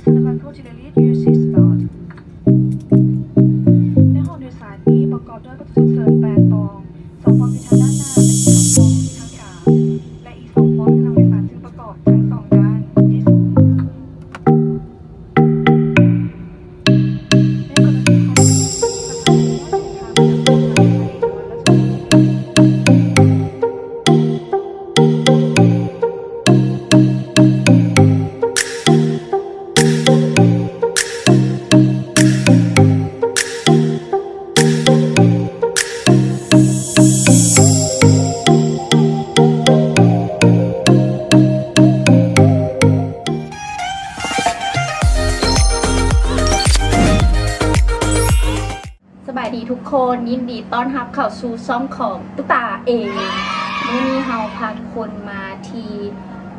The local Tilley Use Seat Belt ໃນຫ້ອງໂດຍສານນີ້ປະກອບດ້ວຍປະຕູສຸກເສີນແປດປ່ອງ, ສອງປ່ອງຢູ່ທາງດ້ານໜ້າ ແລະ ອີກສອງປ່ອງຢູ່ທາງກາງ ແລະ ອີກສອງປ່ອງຢູ່ທາງໂດຍສານ ຊຶ່ງປະກອບທັງສອງດ້ານ. ສະບາຍດີທຸກຄົນ, ຍິນດີຕ້ອນຮັບເຂົ້າສູ່ຊ່ອງຂອງຕຸກຕາເອງ. ມື້ນີ້ເຮົາພາທຸກຄົນມາທີ່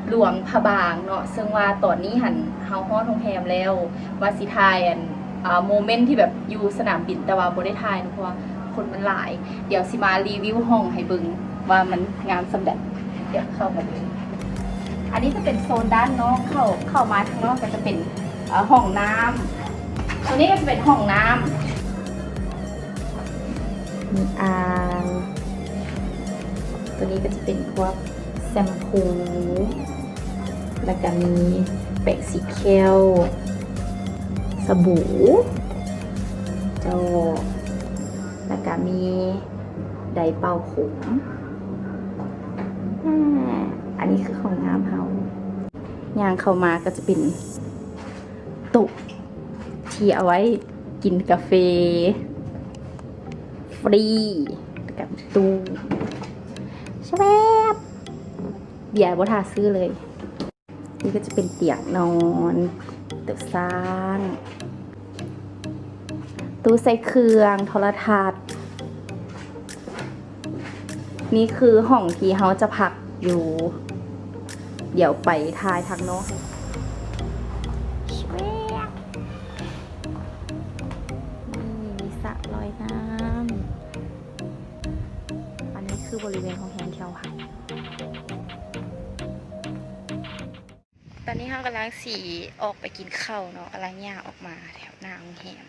ຫຼວງພະບາງເນາະ, ເຊິ່ງວ່າຕອນນີ້ຫັ້ນເຮົາຮອດໂຮງແຮມແລ້ວ, ວ່າຊິຖ່າຍອັນ ອ່າ ໂມເມັນທີ່ແບບຢູ່ສະໜາມບິນ, ແຕ່ວ່າບໍ່ໄດ້ຖ່າຍເນາະ ເພາະວ່າຄົນມັນຫຼາຍ. ດຽວຊິມາຣີວິວຫ້ອງໃຫ້ເບິ່ງວ່າມັນງາມສ່ຳໃດ. ດຽວເຂົ້າມາເບິ່ງ. ອັນນີ້ຈະເປັນໂຊນດ້ານນອກ, ເຂົ້າ ເຂົ້າມາທາງນອກກໍຈະເປັນ ເອີ ຫ້ອງນ້ຳ. ໂຕນີ້ກໍຈະເປັນຫ້ອງນ້ຳ, ມີອ່າງ. ໂຕນີ້ກໍຈະເປັນພວກແຊມພູ ແລ້ວກະມີແປງສີແຂ້ວ, ສະບູ, ຈອກ, ແລ້ວກະມີໄດເປົ່າຜົມ. ອາ ອັນນີ້ຄືຫ້ອງນ້ຳເຮົາ. ຍ່າງເຂົ້າມາກໍຈະເປັນໂຕະທີ່ເອົາໄວ້ກິນກາເຟຟຣີ ແລ້ວກະຕູ້ ແຊບ. ເບຍບໍ່ຖ້າຊື້ເລີຍ. ນີ້ກໍຈະເປັນຕຽງນອນ, ໂຕະສ້າງ, ຕູ້ໃສ່ເຄື່ອງ, ໂທລະທັດ. ນີ້ຄືຫ້ອງທີ່ເຮົາຈະພັກຢູ່. ດຽວໄປຖ່າຍທາງນອກໃຫ້. ນີ້ມີສະລອຍນ້ຳ. ອັນນີ້ຄືບໍລິເວນໂຮງແຮມທີ່ເຮົາພັກ. ຕອນນີ້ເຮົາກຳລັງຊິອອກໄປກິນເຂົ້າເນາະ, ກຳລັງຍ່າງອອກມາແຖວໜ້າໂຮງແຮມ.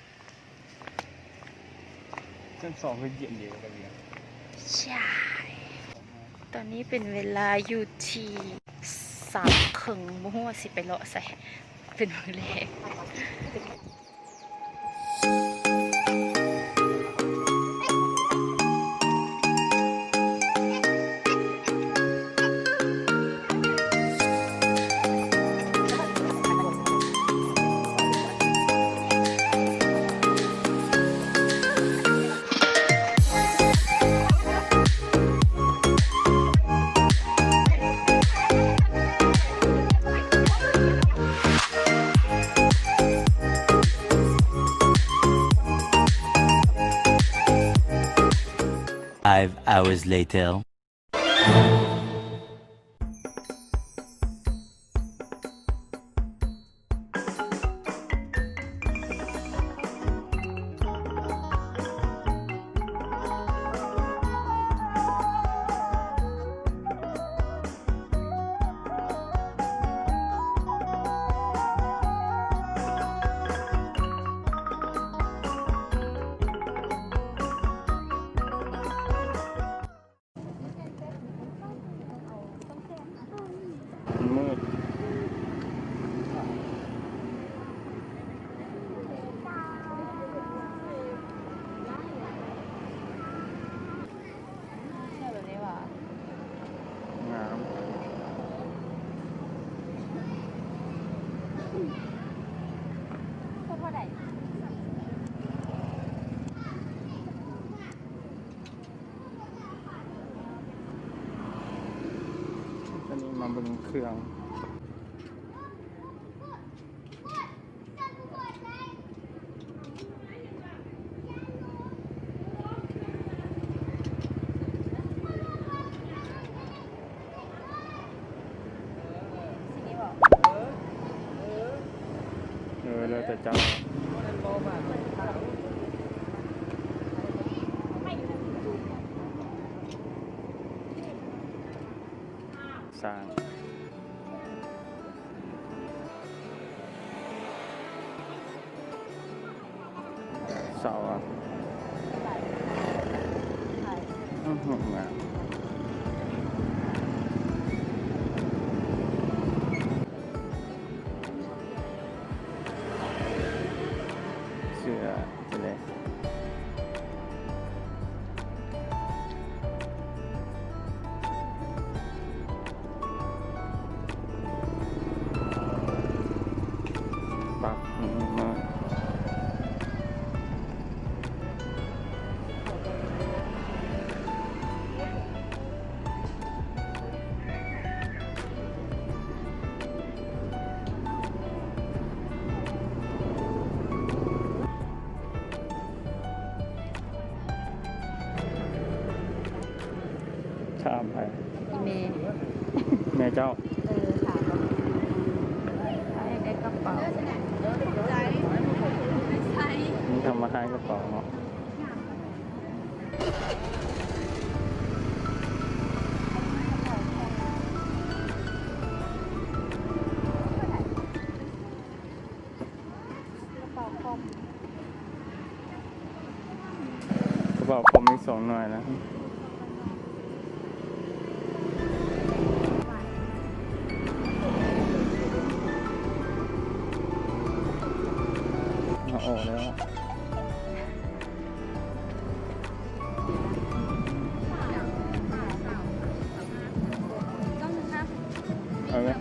ຊັ້ນສອງຄືເຢັນດີກວ່າກັນເລີຍ. ໃຊ່. ຕອນນີ້ເປັນເວລາຢູ່ທີ່ສາມເຄິ່ງ, ບໍ່ຮູ້ວ່າຊິໄປເລາະໃສ, ເປັນມື້ແລກ. Five hours later. ງາມ. ຕອນນີ້ມາເບິ່ງເຄື່ອງ. ເອີ ແລ້ວແຕ່ເຈົ້າ. ສ້າງ. ເສົາອະ ອືມ ງາມ ເສື້ອ ປັບ ອືມ ຖາມໃຜ? ອີ່ແມ່ ແມ່ເຈົ້າ. ເອີ ຖາມວ່າ ຢາກໄດ້ກະເປົາ ທຳມາຂາຍກະເປົາເນາະ. ກະເປົາຄອມ ກະເປົາຄອມມີສອງໜ່ວຍນະ. ເອົາອອກແລ້ວ. ເອົາໄວ້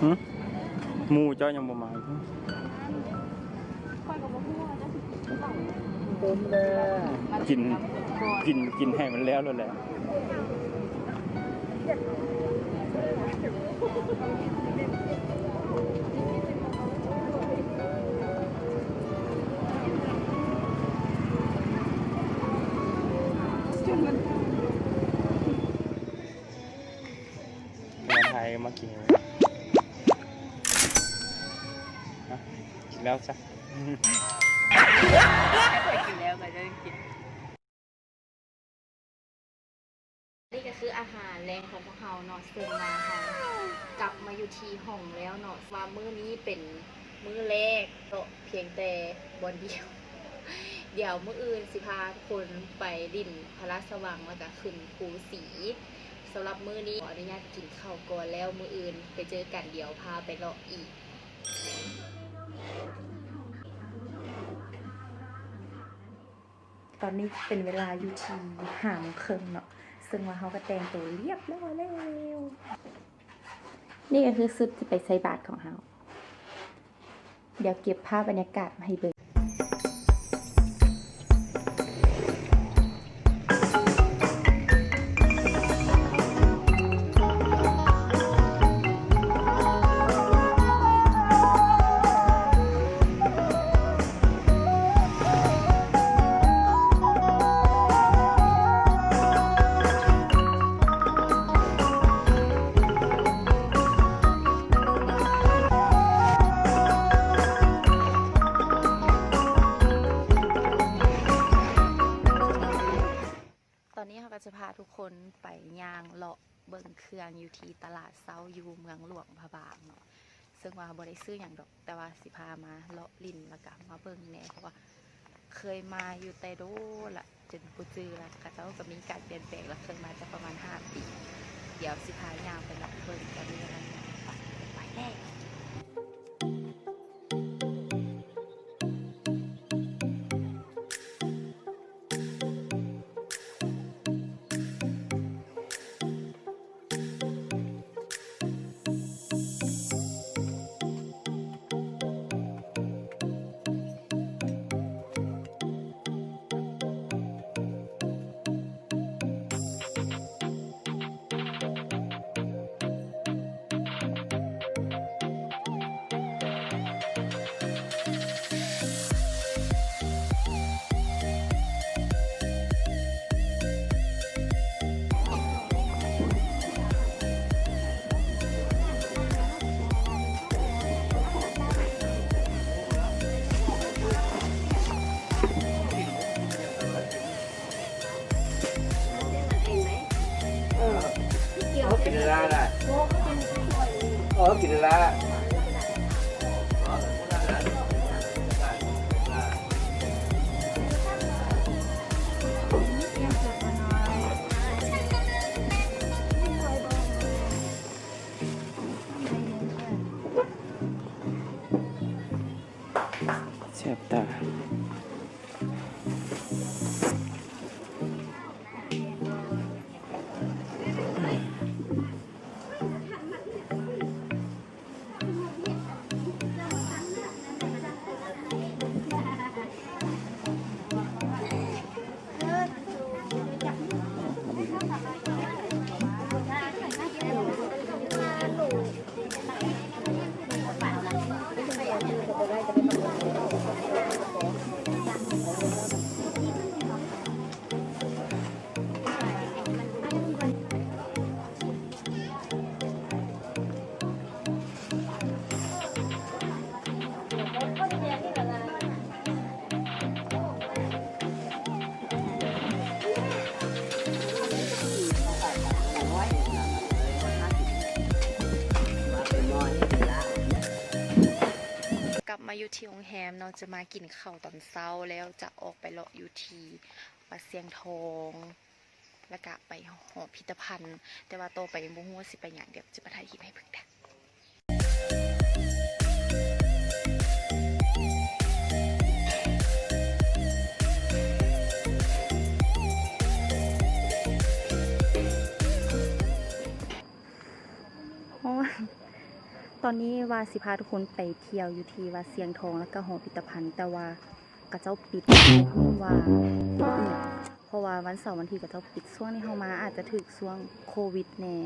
ຫື? ໝູ່ເຈົ້າຍັງບໍ່ມາຢູ່. ກິນ ກິນ ກິນໃຫ້ມັນແລ້ວໂລດແຫຼະ. ມາໄທມາກິນ ນະ ກິນແລ້ວຊະ. ກິນແລ້ວກໍໄດ້ກິນ. ນີ້ກໍຄືອາຫານແລງຂອງພວກເຮົາເນາະ ເຊິ່ງວ່າເຮົາກັບມາຢູ່ທີ່ຫ້ອງແລ້ວເນາະ ວ່າມື້ນີ້ເປັນມື້ແລກເນາະ ພຽງແຕ່ບ່ອນດຽວ. ດຽວມື້ອື່ນຊິພາທຸກຄົນໄປຫຼິ້ນພະລາຊະວັງ ແລ້ວກະຂຶ້ນພູສີ. ສຳລັບມື້ນີ້ຂໍອະນຸຍາດກິນເຂົ້າກ່ອນ ແລ້ວມື້ອື່ນໄປເຈີກັນ ດຽວພາໄປເລາະອີກ. ຕອນນີ້ເປັນເວລາຢູ່ທີ່ຫ້າໂມງເຄິ່ງເນາະ ເຊິ່ງວ່າເຮົາກໍແຕ່ງໂຕລຽບຮ້ອຍແລ້ວ. ນີ້ກໍຄືຊຸດທີ່ໄປໃສ່ບາດຂອງເຮົາ. ດຽວເກັບພາບບັນຍາກາດມາໃຫ້ເບິ່ງ. ຕອນນີ້ເຮົາກໍຈະພາທຸກຄົນໄປຍ່າງເລາະເບິ່ງເຄື່ອງຢູ່ທີ່ຕະຫຼາດເຊົ້າຢູ່ເມືອງຫຼວງພະບາງເນາະ ເຊິ່ງວ່າບໍ່ໄດ້ຊື້ຫຍັງດອກ ແຕ່ວ່າຊິພາມາເລາະຫຼິ້ນ ແລ້ວກະມາເບິ່ງແດ່ ເພາະວ່າເຄີຍມາຢູ່ແຕ່ໂດນລະ ຈົນບໍ່ຈື່ລະ ເຂົາເຈົ້າກໍມີການປ່ຽນແປງລະ ເຄີຍມາຈະປະມານຫ້າປີ. ດຽວຊິພາຍ່າງໄປເລາະເບິ່ງກັນ ມີຫຍັງແດ່ ໄປແດ່. ຕ ກິນລະ ແຊບຕາ. ກັບມາຢູ່ທີ່ໂຮງແຮມເນາະ ຈະມາກິນເຂົ້າຕອນເຊົ້າ ແລ້ວຈະອອກໄປເລາະຢູ່ທີ່ວັດຊຽງທອງ ແລ້ວກະໄປຫໍພິພິທະພັນ ແຕ່ວ່າຕໍ່ໄປຍັງບໍ່ຮູ້ວ່າຊິໄປຫຍັງ ດຽວຈະມາຖ່າຍຄລິບໃຫ້ເບິ່ງເດີ້. ໂອ້ຍ ຕອນນີ້ວ່າຊິພາທຸກຄົນໄປທ່ຽວຢູ່ທີ່ວັດຊຽງທອງ ແລ້ວກະຫໍພິພິທະພັນ ແຕ່ວ່າ ເຂົາເຈົ້າປິດ ເພາະວ່າ ເພາະວ່າວັນເສົາວັນອາທິດເຂົາເຈົ້າປິດ. ຊ່ວງນີ້ເຮົາມາອາດຈະຖືກຊ່ວງໂຄວິດແດ່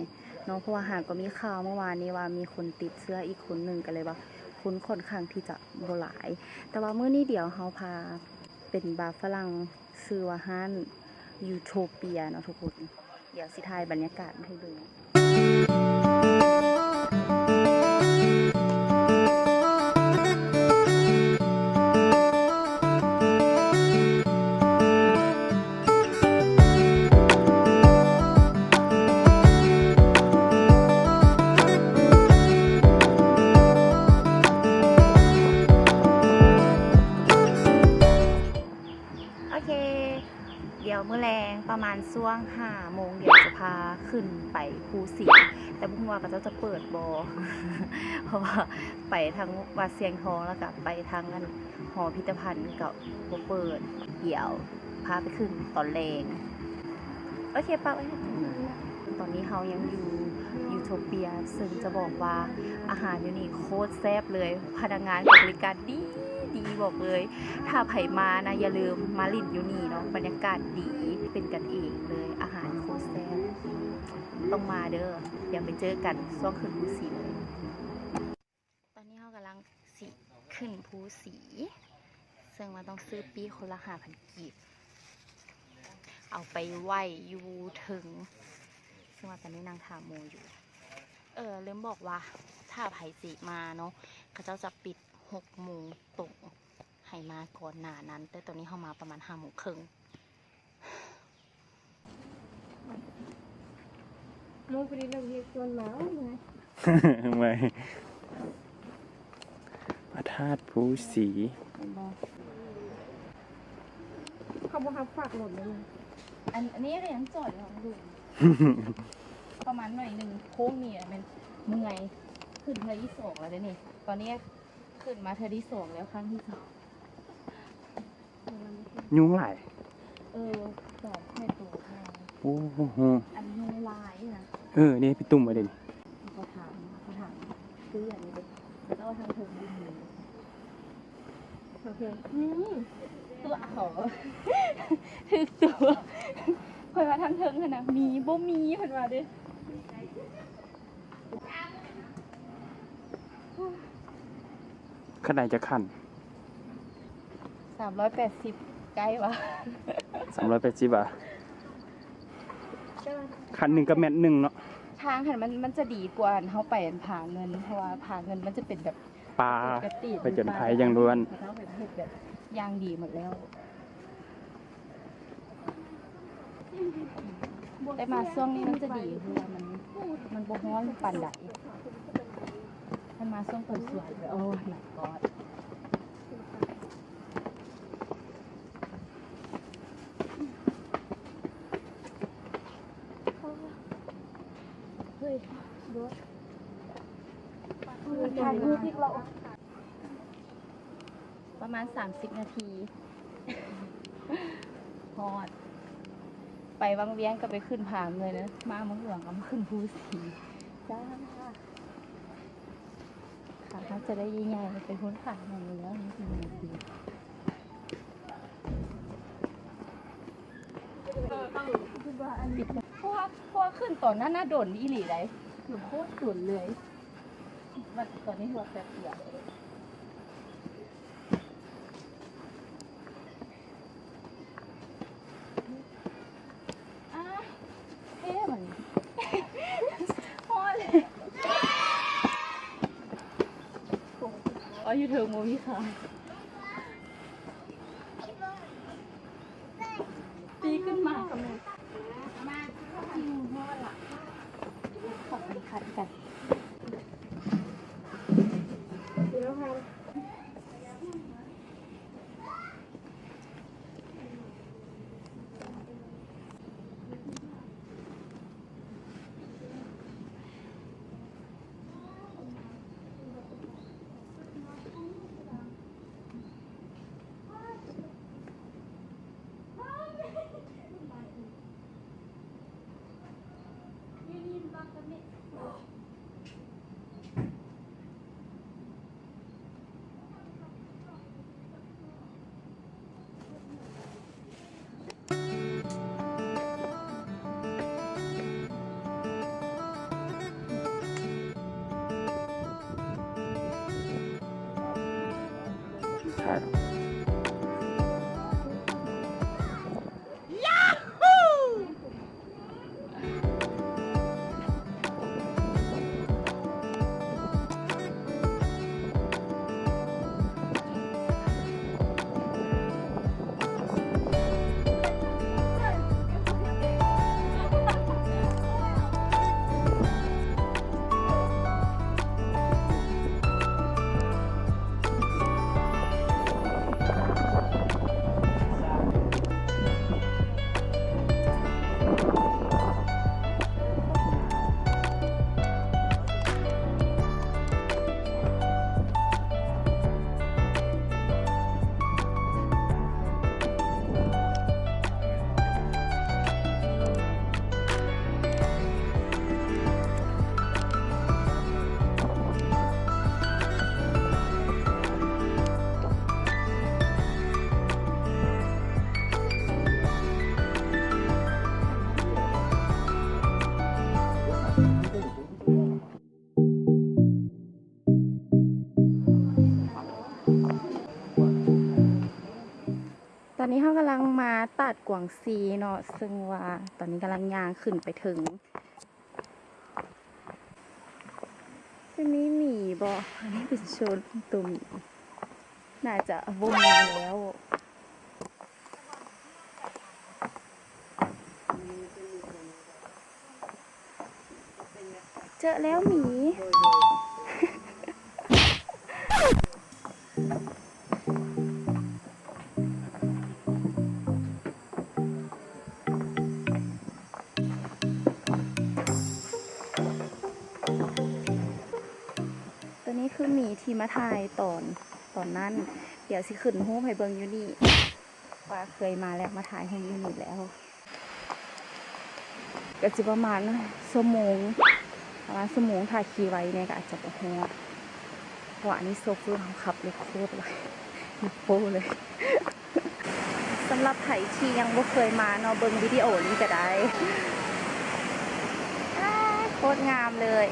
ເນາະ ເພາະວ່າຫາກໍມີຂ່າວເມື່ອວານນີ້ວ່າມີຄົນຕິດເຊື້ອອີກຄົນໜຶ່ງ ກໍເລີຍວ່າຄົນຂ້ອນຂ້າງທີ່ຈະບໍ່ຫຼາຍ. ແຕ່ວ່າມື້ນີ້ດຽວເຮົາພາ ເປັນບາຝຣັ່ງ ຊື່ວ່າຮ້ານຢູໂທເປຍເນາະທຸກຄົນ. ດຽວຊິຖ່າຍບັນຍາກາດໃຫ້ເບິ່ງ. ໂອເຄ ດຽວມື້ແລງປະມານຊ່ວງຫ້າໂມງ ດຽວຈະພາຂຶ້ນໄປພູສີ ແຕ່ບໍ່ຮູ້ວ່າເຂົາເຈົ້າຈະເປີດບໍ່ ເພາະວ່າໄປທາງວັດຊຽງທອງ ແລ້ວກະໄປທາງອັນຫໍພິພິທະພັນກໍບໍ່ເປີດ. ດຽວພາໄປຂຶ້ນຕອນແລງ. ໂອເຄ ປະໄວ້ ຕອນນີ້ເຮົາຍັງຢູ່ຢູໂທເປຍ ເຊິ່ງຈະບອກວ່າອາຫານຢູ່ນີ້ໂຄດແຊບເລີຍ ພະນັກງານກໍບໍລິການດີ ດີ ບອກເລີຍ. ຖ້າໃຜມານະ ຢ່າລືມມາຫຼິ້ນຢູ່ນີ້ເນາະ ບັນຍາກາດດີ ເປັນກັນເອງເລີຍ ອາຫານໂຄດແຊບ ຕ້ອງມາເດີ້. ດຽວໄປເຈີກັນຊ່ວງຂຶ້ນພູສີເລີຍ. ຕອນນີ້ເຮົາກຳລັງຊິຂຶ້ນພູສີ ເຊິ່ງວ່າຕ້ອງຊື້ປີ້ຄົນລະຫ້າພັນກີບ ເອົາໄປໄວ້ຢູ່ເທິງ ເຊິ່ງວ່າຕອນນີ້ນັ່ງຖ້າໝູ່ຢູ່. ເອີ ລືມບອກວ່າ ຖ້າໃຜຊິມາເນາະ ເຂົາເຈົ້າຈະປິດຫົກໂມງຕົງ ໃຫ້ມາກ່ອນໜ້ານັ້ນ ແຕ່ຕອນນີ້ເຮົາມາປະມານຫ້າໂມງເຄິ່ງ. ໂມງພໍດີເລີກວຽກຊວນມາ ໂອ້ຍ ເມື່ອຍ ພະທາດພູສີ ເຫັນບໍ່ ເຂົາບໍ່ຮັບຝາກລົດເລີຍ. ອັນ ອັນນີ້ກໍຍັງຈອດຢູ່ ປະມານໜ້ອຍໜຶ່ງ ໂຄ້ງນີ້ແມ່ນເມື່ອຍ ຂຶ້ນເທື່ອທີສອງແລ້ວເດ້ນີ້ ຕອນນີ້ ຂຶ້ນມາເທື່ອທີສອງແລ້ວ ຄັ້ງທີສອງ. ຍຸງຫຼາຍ ເອີ ແບບໃຫ້ໂຕ ໂອ້ໂຫ ອັນຍຸງຫຼາຍນະ. ເອີ ນີ້ໄປຕຸ້ມໄວ້ເດ້ນີ້ ເຂົາຖາມ ເຂົາຖາມ ຄືອັນນີ້ເດ້ ເຂົາເຈົ້າວ່າທາງເທິງບໍ່ມີ. ໂອເຄ ອືມ ຕົວເຂົາ ຖືກຕົວ ຂ້ອຍວ່າທາງເທິງຫັ້ນນະ ມີ ບໍ່ມີ ເພິ່ນວ່າເດ້. ຂັ້ນໃດຈັກຂັ້ນ? ສາມຮ້ອຍແປດສິບ ໃກ້ຫວາ? ສາມຮ້ອຍແປດສິບຫວາ? ຂັ້ນໜຶ່ງກໍແມັດໜຶ່ງເນາະ. ທາງຫັ້ນມັນ ມັນຈະດີກວ່າເຮົາໄປອັນຜາເງິນ ເພາະວ່າຜາເງິນມັນຈະເປັນແບບ ປ່າ ປະຈົນໄພຢ່າງລ້ວນ ເຂົາເຈົ້າແບບເຮັດແບບຢ່າງດີໝົດແລ້ວ. ແຕ່ມາຊ່ວງນີ້ມັນຈະດີ ຄືວ່າມັນ ມັນບໍ່ຮ້ອນປານໃດ. ເພິ່ນມາສົ່ງຕອນສວຍເລີຍ. Oh my god. ເຮີ້ຍ ລົດ ຖ່າຍຮູບອີກແລ້ວ. ປະມານສາມສິບນາທີ ຮອດ. ໄປວັງວຽງກໍໄປຂຶ້ນຜາເງິນ, ມາເມືອງຫຼວງກໍມາຂຶ້ນພູສີ. ຈ້າ ຂາເຮົາຈະໄດ້ໃຫຍ່ໆ ໄປພຸ້ນຂາໃຫຍ່ເນາະ. ເພາະວ່າ ເພາະວ່າຂຶ້ນຕອນນັ້ນນະ ດົນອີ່ຫຼີໃດ໋, ໂຄດດົນເລີຍ. ຕອນນີ້ຖືວ່າແປັບດຽວ. ອາ ເທ່ມັນ ຮອດເລີຍ. ອໍ ຢູ່ເທິງບໍ່ມີຂາ. ປີນຂຶ້ນມາກໍແມ່ນ ຮອດລະ. ຂໍສຳຄັນກັນ. ຕອນນີ້ເຮົາກຳລັງມາຕາດກວາງຊີເນາະ, ເຊິ່ງວ່າຕອນນີ້ກຳລັງຍ່າງຂຶ້ນໄປເທິງ. ຈະມີໝີບໍ່? ອັນນີ້ເປັນໂຊນໂຕໝີ. ໜ້າຈະວົນມາແລ້ວ. ເຈີແລ້ວໝີ. ໂຕນີ້ຄືໝີທີ່ມາຖ່າຍຕອນ ຕອນນັ້ນ. ດຽວຊິຂຶ້ນຮູບໃຫ້ເບິ່ງຢູ່ນີ້ ວ່າເຄີຍມາແລ້ວ ມາຖ່າຍຮູບຢູ່ນີ້ແລ້ວ. ກໍຊິປະມານຊົ່ວໂມງ ປະມານຊົ່ວໂມງ ຖ້າຂີ່ໄວແດ່ກໍອາດຈະບໍ່ຮອດ ເພາະວ່າອັນນີ້ໂຊເຟີເຮົາຂັບລົດໂຄດໄວ ໂປ້ເລີຍ. ສຳລັບໃຜທີ່ຍັງບໍ່ເຄີຍມາເນາະ ເບິ່ງວິດີໂອນີ້ກໍໄດ້. ອ້າ ໂຄດງາມເລີຍ.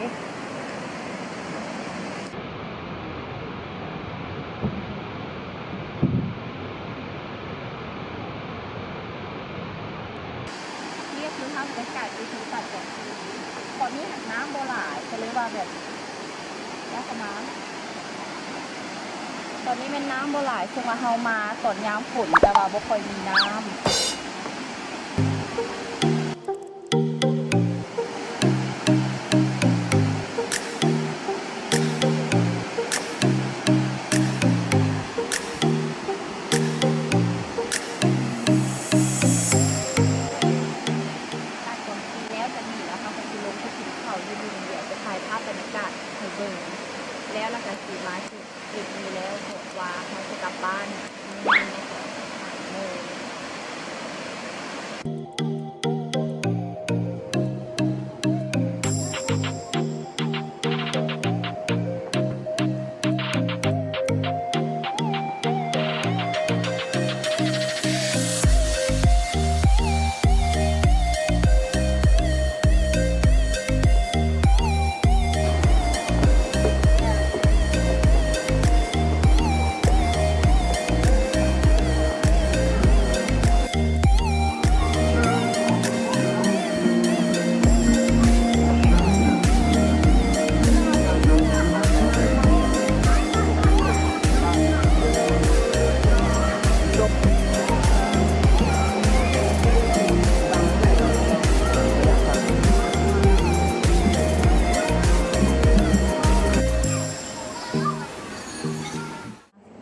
ນີ້ກໍຄືພາບບັນຍາກາດຢູ່ທີ່ຕາດກວາງຊີ. ຕອນນີ້ຫາກນ້ຳບໍ່ຫຼາຍ ກໍເລີຍວ່າແບບ ແລ້ວກໍມາ ຕອນນີ້ແມ່ນນ້ຳບໍ່ຫຼາຍ ເຊິ່ງວ່າເຮົາມາຕອນຍາມຝົນ ແຕ່ວ່າບໍ່ຄ່ອຍມີນ້ຳ. ກັບບ້ານ.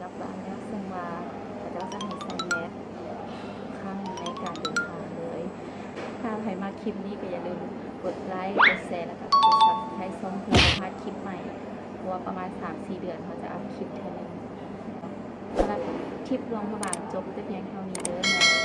ກັບບ້ານແລ້ວ ເຊິ່ງວ່າເຂົາເຈົ້າຈະໃຫ້ໃສ່ແມັດຄັ້ງໃນການເດີນທາງເລີຍ. ຖ້າໃຜມັກຄລິບນີ້ກໍຢ່າລືມກົດໄລ, ກົດແຊ ແລ້ວກໍກົດ Subscribe ຊ່ອງເພື່ອບໍ່ພາດຄລິບໃໝ່, ເພາະວ່າປະມານສາມສີ່ເດືອນເຮົາຈະອັບຄລິບເທື່ອໜຶ່ງ. ສຳລັບທຣິບຫຼວງພະບາງຈົບແຕ່ພຽງເທົ່ານີ້ເດີ.